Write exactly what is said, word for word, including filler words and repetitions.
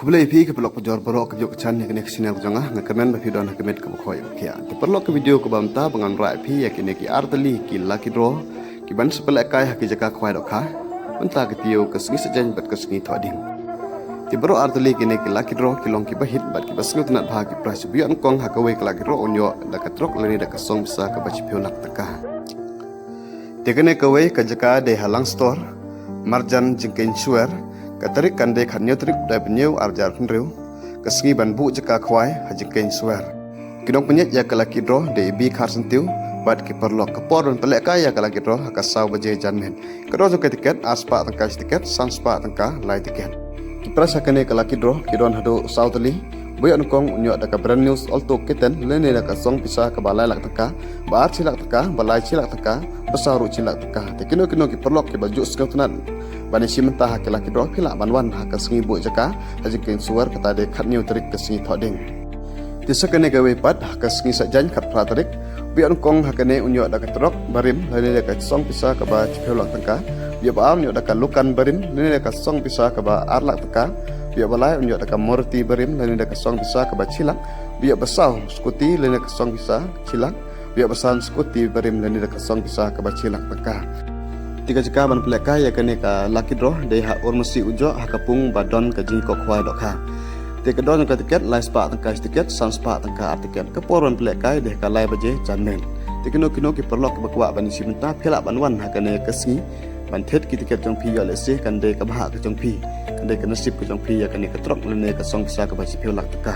Khublei ïa phi ki paralok pajor baroh ki jong ka channel, ïa kane ka channel ka jong nga, nga kyrmen ba phi don ha ka met kaba khoi kaba khiah. Te paralok, ka video kaba mynta ba ngan wanrah ïa phi ïa kine ki ar tylli ki lucky draw kiban sa pynlehkai ha ki jaka khwai dohkha mynta ka taïew ka sngi Saitjaiñ bad ka sngi Thohdieng. Te baroh ar tylli kine ki lucky draw ki long kiba hit bad kiba sngewtynnat bha ki prize. Uba ïoh nyngkong ha kawei ka lucky draw un ïoh da ka trok lane da ka song pisa kaba shiphew lak tyngka. Te kane kawei ka jaka dei ha Langstor, Marjan Jingkeiñ Swer. Ka tarik kan dei khathynñiew tarik u bnai ba hynñiew ar hajar arphew hynriew. Ka sngi ban buh jaka khwai ha Jingkeiñ Swer. Ki nongpynïaid ïa ka lucky draw dei i B Kharsyntiew bad ki paralok. Ka por ban pynlehkai ïa ka lucky draw ha ka saw baje janmiet. Ka dor jong ka tiket ar spah tyngka shi tiket, san spah tyngka lai tiket. Ki prize ha kane ka lucky draw ki don haduh saw tylli. Uba ïoh nyngkong un ïoh da ka brand new Alto K ten lane da ka song pisa kaba lai lak tyngka, ba ar shi lak tyngka, ba lai shi lak tyngka, ba saw ruh shi lak tyngka. Te kino kino ki paralok kiba ju sngewtynnat ban ïashim bynta ha ki lucky draw, phi lah ban wan ha ka sngi buh jaka ha Jingkeiñ Swer, kata dei khathynñiew tarik ka sngi Thohdieng. Te sa kane kawei pat ha ka sngi Saitjaiñ khatphra tarik, uba ïoh nyngkong ha kane un ïoh da ka trok barim lane da ka song pisa kaba shiphew lak tyngka. Uba ïoh ba ar un ïoh da ka lukan barim lane da ka song pisa kaba ar lak tyngka. Uba ïoh ba lai un ïoh da ka Maruti barim lane da ka song pisa kaba shi lak. Uba ïoh ba saw scooty lane da ka song pisa shi lak. Uba ïoh ba san scooty barim lane da ka song pisa kaba shi lak tyngka. Te ka jaka ban pynlehkai ïa kane ka lucky draw dei ha Urmasi Ujoh ha ka pung ba don ka jingïakob khwai dohkha. Te ka dor jong ka tiket lai spah tyngka shi tiket, san spah tyngka ar tiket. Ka por ban pynlehkai dei ha ka lai baje janmiet. Te kino kino ki paralok kiba kwah ban ïashim bynta, phi lah ban wan ha kane ka sngi ban thied ki tiket jong phi, ïoh lehse kan dei ka bhah ka jong phi, kan dei ka nasib ka jong phi ïa kane ka trok lane ka song pisa kaba shiphew lak tyngka.